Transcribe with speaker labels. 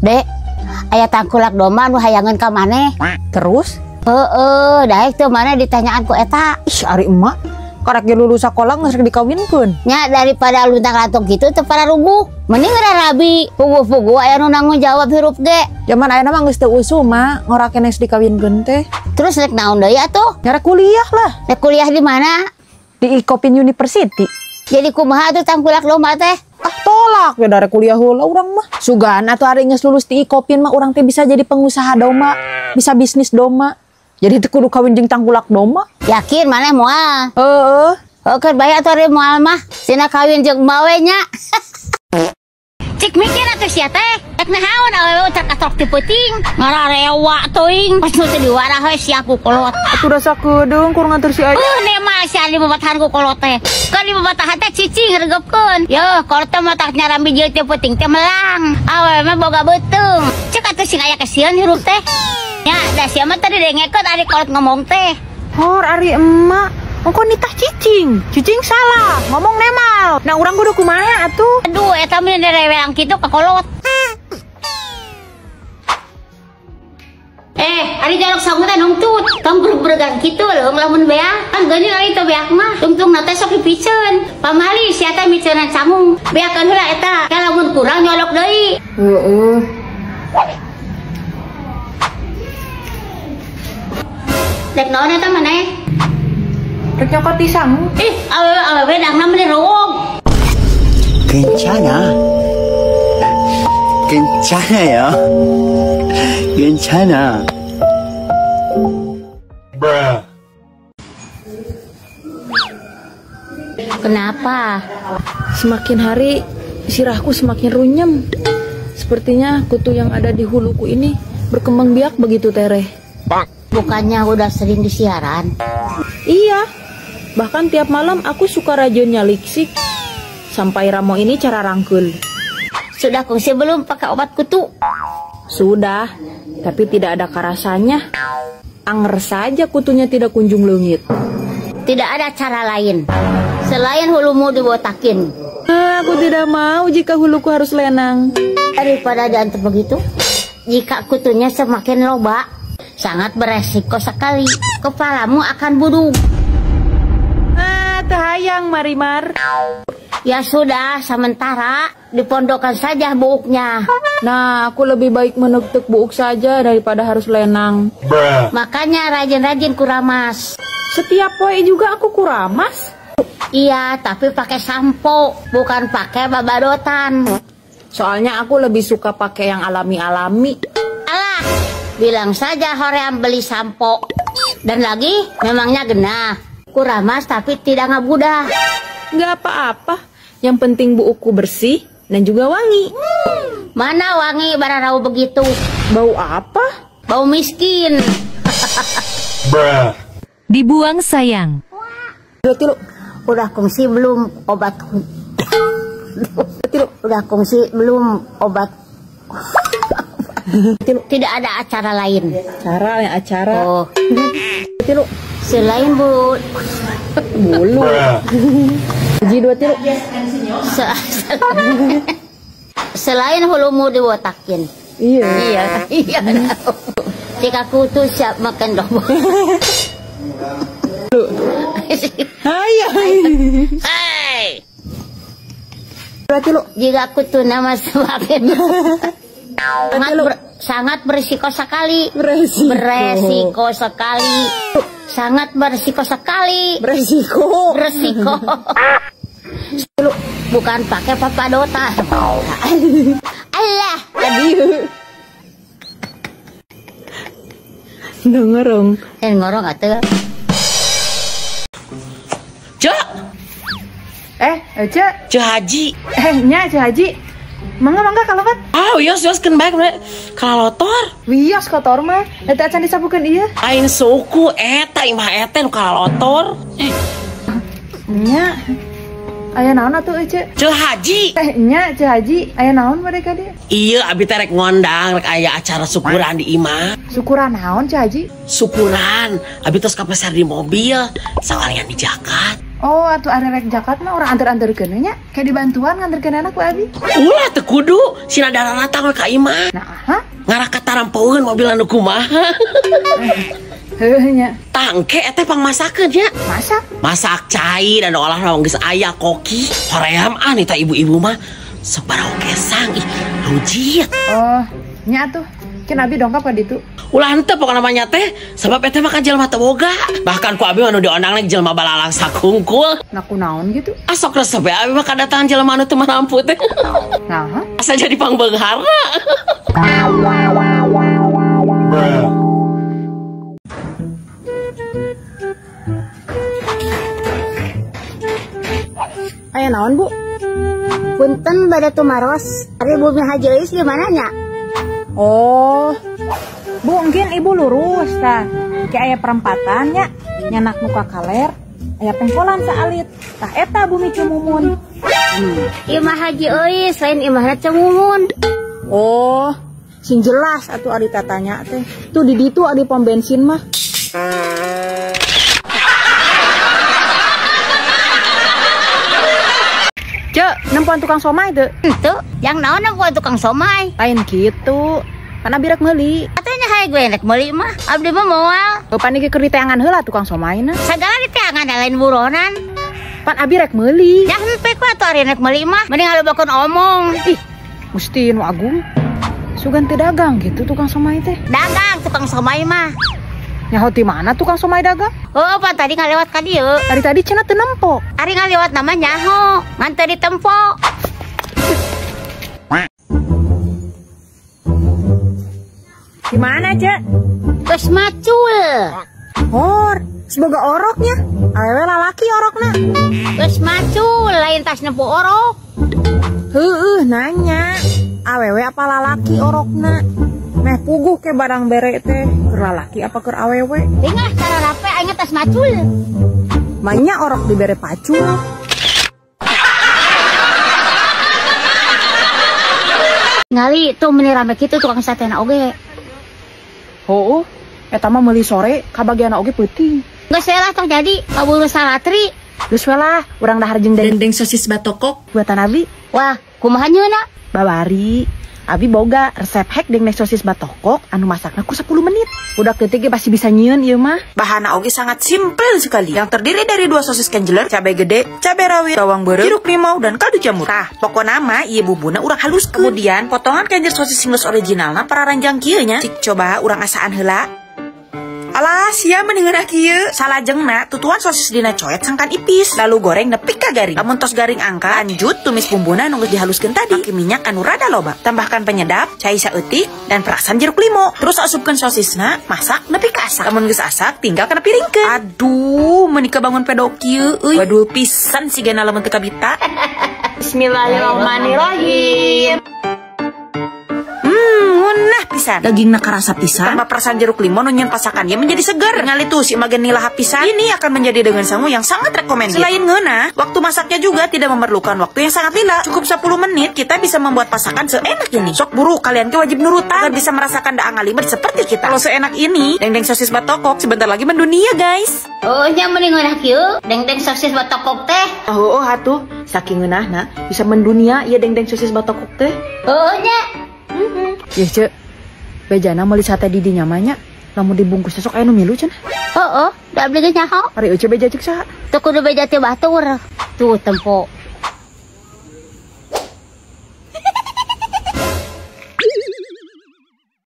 Speaker 1: Dek, aya tangkulak domba nu hayangeun ka maneh.
Speaker 2: Terus?
Speaker 1: Heeh, daek teu maneh ditanyaan ku eta.
Speaker 2: Ih, ari emak karek ge lulus sakola geus rek dikawinkeun.
Speaker 1: Nya daripada luntang-lantung kitu teu pararuguh. Mending rarabi, puguh-puguh aya nu nanggung jawab hirup ge.
Speaker 2: Jaman ayeuna mah geus teu usum mah ngora keneh geus dikawinkeun teh.
Speaker 1: Terus rek naon deui atuh?
Speaker 2: Nya rek kuliah lah.
Speaker 1: Rek kuliah di mana?
Speaker 2: Di Ikopin University.
Speaker 1: Jadi kumaha atuh tangkulak domba teh?
Speaker 2: Ah tolak we da rek kuliah heula urang mah. Sugan atuh ari geus lulus di Ikopin mah urang teh bisa jadi pengusaha domba, bisa bisnis domba. Jadi teu kudu kawin jeung tangkulak domba.
Speaker 1: Yakin maneh moal?
Speaker 2: Heeh.
Speaker 1: Heuh, bae atuh ari moal mah. Sina kawin jeung emak we nya. Cik mikir atuh sia teh. Rek naon awewe ucap katrok ti peuting. Ngararewa teuing. Pas nu teu diwarah we sia ku kolot.
Speaker 2: Atuh rasa keudeung kur nganter si aya.
Speaker 1: Nema sia dibabatahan ku kolot teh. Kan dibabatahan teh cicing regepkeun. Yeuh, kolot teh matak nyarambi jeung ti peuting teh melang. Awewe mah boga beuteung. Cek atuh sing aya kesieun hirup teh. Ya, da sia mah tadi dengekeun ari kolot ngomong teh.
Speaker 2: Hor ari emak, engko nitah cicing. Cicing salah, ngomong nemal. Nah, urang kudu kumaha atuh?
Speaker 1: Aduh, eta mah nereweang kitu ka kolot. Ari jaluk sangu teh nungtut. Tong berberegan kitu leuh lamun beak. Kan geuning ari teu beak mah. Tungtungna teh sok dipiceun. Pamali sia teh miceunan sangu. Beakeun heula eta. Ka lamun kurang nyolok deui.
Speaker 2: Heeh.
Speaker 1: Dek naon eta maneh?
Speaker 2: Rek nyokot di sangu.
Speaker 1: Ih, awewe dangna meni rowong.
Speaker 3: 괜찮아. 괜찮아요. 괜찮아.
Speaker 4: Bruh.
Speaker 1: Kenapa?
Speaker 2: Semakin hari sirahku semakin runyem. Sepertinya kutu yang ada di huluku ini berkembang biak begitu tereh.
Speaker 1: Bukannya udah sering disiaran?
Speaker 2: Iya. Bahkan tiap malam aku suka rajin nyaliksik. Sampai ramo ini cara rangkul.
Speaker 1: Sudah kongsi belum pakai obat kutu?
Speaker 2: Sudah, tapi tidak ada karasanya. Anger saja kutunya tidak kunjung leungit.
Speaker 1: Tidak ada cara lain selain hulumu dibotakin.
Speaker 2: Aku tidak mau jika huluku harus lenang.
Speaker 1: Daripada diantar begitu, jika kutunya semakin loba, sangat beresiko sekali. Kepalamu akan buduk.
Speaker 2: Ah, tehayang Marimar.
Speaker 1: Ya sudah, sementara dipondokan saja buuknya.
Speaker 2: Nah, aku lebih baik menektek buuk saja daripada harus lenang.
Speaker 4: Bruh.
Speaker 1: Makanya rajin-rajin kuramas.
Speaker 2: Setiap poe juga aku kuramas.
Speaker 1: Iya, tapi pakai sampo, bukan pakai babadotan.
Speaker 2: Soalnya aku lebih suka pakai yang alami-alami.
Speaker 1: Alah, bilang saja hoream beli sampo. Dan lagi, memangnya genah. Kuramas tapi tidak ngabudah.
Speaker 2: Nggak apa-apa. Yang penting buukku bersih dan juga wangi.
Speaker 1: Mana wangi bararau begitu?
Speaker 2: Bau apa?
Speaker 1: Bau miskin.
Speaker 4: Bruh.
Speaker 5: Dibuang sayang.
Speaker 2: Tilu.
Speaker 1: Udah kongsi belum obat? Tilu. Udah kongsi belum obat?
Speaker 2: Tilu.
Speaker 1: Tidak ada acara lain.
Speaker 2: Acara yang acara.
Speaker 1: Oh.
Speaker 2: Tilu.
Speaker 1: Selain bu
Speaker 2: bulu. Ji dua tilu.
Speaker 1: Selain hulumu dibotakin.
Speaker 2: Iya.
Speaker 1: Iya. Iya. Jika kutu siap makan domba.
Speaker 2: Hai.
Speaker 1: Hai.
Speaker 2: Dua tilu.
Speaker 1: Jika kutu nama semakin sangat berisiko sekali.
Speaker 2: Beresiko.
Speaker 1: Beresiko sekali. Sangat berisiko sekali.
Speaker 2: Beresiko.
Speaker 1: Beresiko. Bukan pakai papadota. Allah.
Speaker 2: Aduh. Ngorong.
Speaker 1: Ngorong atuh.
Speaker 6: Cek.
Speaker 2: Cek.
Speaker 6: Cek Haji.
Speaker 2: Nya Cek Haji. Mangga mangga kalebat.
Speaker 6: Ah, wios wios keun bae kalalotor.
Speaker 2: Wios kotor mah. Eta acan disapukeun ieu.
Speaker 6: Aing suku eta imah eta nu kalalotor.
Speaker 2: Nya. Aya naon atuh Ece?
Speaker 6: Ceu Haji.
Speaker 2: Nya Ceu Haji, aya naon mereka dia?
Speaker 6: Iya, abi teh rek ngondang, rek aya acara syukuran di imah.
Speaker 2: Syukuran naon Ceu Haji?
Speaker 6: Syukuran, abi tos kapasar di mobil, sawalian di jakat.
Speaker 2: Oh, atuh ari rek jakat mah urang anter-anterkeun nya. Kayak dibantuan nganterkeun anak ku abi.
Speaker 6: Ulah teu kudu, sina daratang we ka imah.
Speaker 2: Nah, aha.
Speaker 6: Ngarah katarampoeun mobil anu kumaha.
Speaker 2: Heuh nya.
Speaker 6: Tangke teh pangmasakeun nya.
Speaker 2: Masak?
Speaker 6: Masak cai dan olah naon geus aya koki. Hoream ah nita ibu-ibu mah sok barokesang ih rujit.
Speaker 2: Oh, nya atuh. Kin abi dongkap ka ditu.
Speaker 6: Ulah henteu pokona mah nya teh, sebab eta mah kan jelema teu boga. Bahkan ku abi mah nu diondang lagi jelema balalang sakungkul.
Speaker 2: Nah kunaon gitu?
Speaker 6: Asok resep we abi mah kadatangan jelema anu teu mampu teh.
Speaker 2: Nah,
Speaker 6: asa jadi pangbeungharna.
Speaker 2: Aya naon, Bu?
Speaker 1: Punten bade tumaros. Ari Bumi Haji Euis di mana nya?
Speaker 2: Oh. Bu, mungkin ibu lurus tah. Ke aya perempatan nya, nyanak muka kaler, aya pengkolan saalit. Tah eta Bumi Cemumun.
Speaker 1: Imah Haji Euis lain imahna Cemumun.
Speaker 2: Oh, sing jelas atuh ari tatanya teh. Tuh di ditu ari pom bensin mah. Cek, nempuan tukang somai teu?
Speaker 1: Henteu, yang naon nempuan tukang somai?
Speaker 2: Lain kitu. Pan abi rek meuli.
Speaker 1: Atuh nya hae gue rek meuli mah. Abdi mah moal.
Speaker 2: Pan iki keur diteangan heula tukang somaina.
Speaker 1: Sagala diteangan lain buronan.
Speaker 2: Pan abi rek meuli.
Speaker 1: Ya henteu ku atuh ari rek meuli mah. Mending ngalobakeun omong.
Speaker 2: Ih, mesti nu agung. Sugan teu dagang gitu tukang somai teh.
Speaker 1: Dagang tukang somai mah.
Speaker 2: Nyaho ti mana tukang somai dagang?
Speaker 1: Oh, pan tadi ngalewat ka dieu.
Speaker 2: Tadi cenah teu nempo.
Speaker 1: Ari ngalewat nama nyaho, ngan teu ditempo.
Speaker 2: Di mana, Cek?
Speaker 1: Geus macul.
Speaker 2: Hor, semoga oroknya. Awewe lalaki orokna.
Speaker 1: Geus macul, lain tas nempo orok.
Speaker 2: Heueuh, nanya. Awewe apa lalaki orokna? Meh puguh ke barang bere teh, keur lalaki apa keur awewe?
Speaker 1: Tinggal cara rape aing tas macul.
Speaker 2: Manya orok dibere pacul.
Speaker 1: Ngali tuh meni rame kitu tukang satena oge.
Speaker 2: Heueuh, eta mah meuli sore kabagianna oge peuting.
Speaker 1: Geus we lah tong jadi kaburu salatri.
Speaker 2: Geus we lah, urang dahar jeung
Speaker 3: dendeng sosis batokok
Speaker 2: buatan abi.
Speaker 1: Wah, kumaha nyeuna?
Speaker 2: Babari. Abi boga resep hack dendeng sosis batokok anu masakna ku 10 menit. Budak detik ge pasti bisa nyieun ieu mah.
Speaker 3: Bahanna oge sangat simpel sekali. Yang terdiri dari 2 sosis kenjeler, cabai gede, cabai rawit, bawang beureum, jeruk limau, dan kaldu jamur. Tah, pokona mah ieu bumbuna urang haluskeun. Kemudian potongan kenjer sosis single originalna pararanjang kieu nya. Cik coba urang asaan heula. Alah, sia mending ngeunah kieu. Salajengna tutuan sosis dina coet sangkan ipis, lalu goreng nepi ka garing. Lamun tos garing angkat, lanjut tumis bumbuna nu geus dihaluskeun tadi. Pake minyak anu rada loba. Tambahkan penyedap, cai saeutik, dan perasan jeruk limau. Terus asupkeun sosisna, masak nepi ka asak. Lamun geus asak, tinggal kana piringkeun. Aduh, meuni kabangun pedok kieu euy. Waduh pisan sigana lamun teu kabita.
Speaker 2: Bismillahirrahmanirrahim.
Speaker 3: Ngeunah pisan. Dagingna karasa pisan. Tambah perasan jeruk limau nu nyieun pasakannya menjadi segar. Ningali tuh si magen nilahap pisan. Ini akan menjadi dengan sangu yang sangat recommended. Selain ngeunah, waktu masaknya juga tidak memerlukan waktu yang sangat lila. Cukup 10 menit kita bisa membuat pasakan seenak ini. Sok buru kalian ke wajib nurutan agar bisa merasakan daang ngalimet seperti kita. Kalau seenak ini, dendeng sosis batokok sebentar lagi mendunia, guys.
Speaker 1: Oh, nya mending ngeunah kieu, dendeng sosis batokok teh.
Speaker 2: Oh, atuh, saking ngeunahna bisa mendunia ieu dendeng sosis batokok teh.
Speaker 1: Oh, nya.
Speaker 2: Yeuh, Cek. Bejana meuli sate di dinya mah nya. Lamun dibungkus sok aya nu milu cenah.
Speaker 1: Heeh, da abdi ge nyaho.
Speaker 2: Ari eueuh beja ceuk saha?
Speaker 1: Teu kudu beja teh batur. Tuh tempo.